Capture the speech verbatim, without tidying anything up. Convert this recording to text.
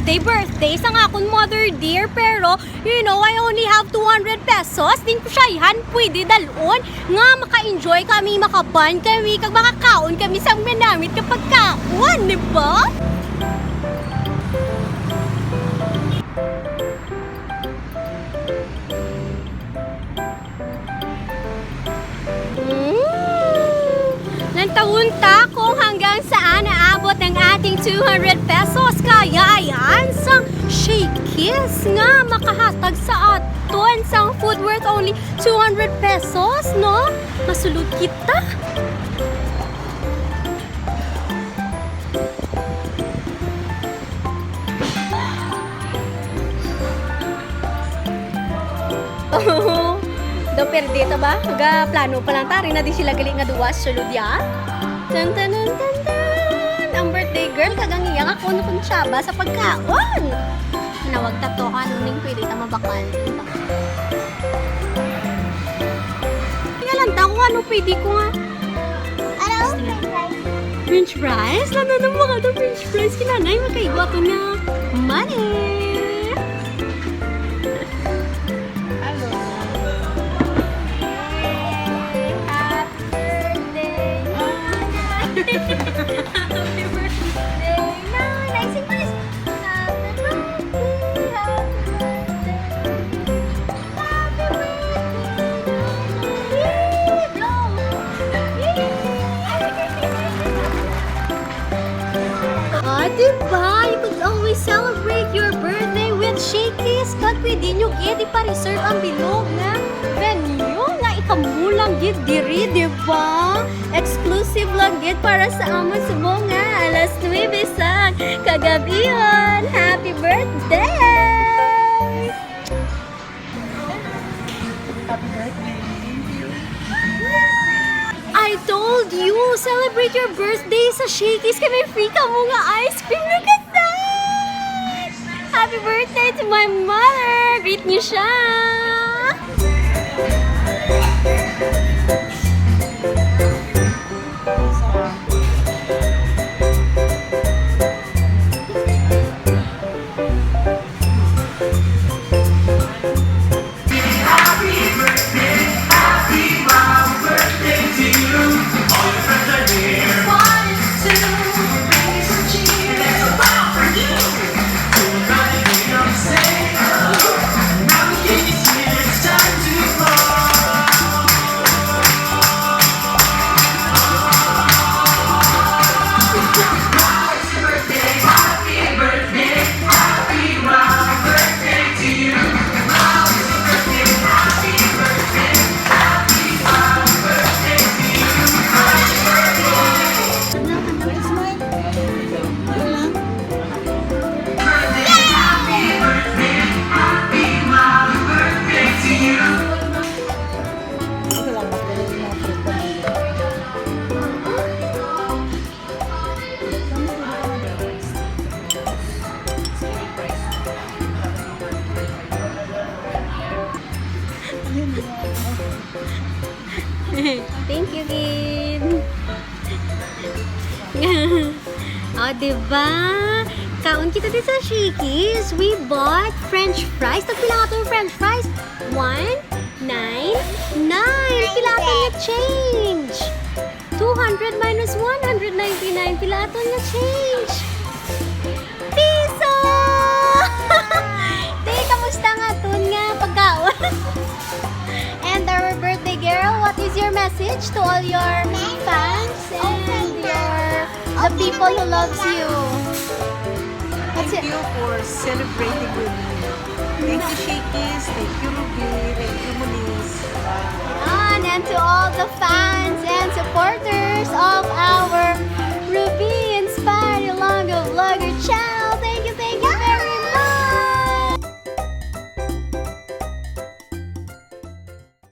Day birthday sang akon mother, dear, pero, you know, I only have two hundred pesos. Din ko siya yan pwede dalon nga maka-enjoy kami, maka-bond kami, kag makakaon kami sa minamit nga pagkaon, di ba? Mm. Lantawon ta kung hanggang saan naabot ang ating two hundred pesos. Kaya ayan, sang Shakey's nga makahatag sa aton sang food worth only two hundred pesos, no? Masulod kita. Daw perde ta ba? Ga plano pa lang ta, ari na di sila gali nga duwa sulod ya. Tan, tan, tan, tan, tan. Ang birthday girl kag ang iya nga kuno kun siya ba sa pagkaon. Nawag ta to, ano ning pwede ta mabakal. Tingnan lang ta kung ano pwede ko nga. Ano? French fries? Ano na mga to French fries? Kinangay, makaigo ato nga money. Hello. Happy birthday, Nanay. Happy birthday, Nanay. Sing, please. Happy birthday, happy birthday. Ah, diba? You could always celebrate your birthday with Shakey's. Kag pwede nyo gid ipa-reserve ang bilog nga venue nga ikamulang gid diri, diba? Exclusive lang gid para sa amon subong nga alas nuebe sa kagab-ihon. Happy birthday! Happy birthday. I told you, celebrate your birthday sa Shakey's kay may free kamo nga ice cream. Look at that! Happy birthday to my mother! Greet niyo siya! Thank you, kid. O, diba? Kaon kita di sa Shakey's. We bought French fries. Tagpila nga to yung French fries? One, nine, nine. Pila aton nga change? Two hundred minus one hundred ninety-nine. Pila aton nga change? Piso! Di, kamusta nga aton nga pagkaon? And our birthday girl, what is your message to all your fans and your, the people who loves you? What's Thank it? you for celebrating with me. Thank you, Shakey's. Thank you, Ruby. Thank you, Moniz. And, and to all the fans and supporters.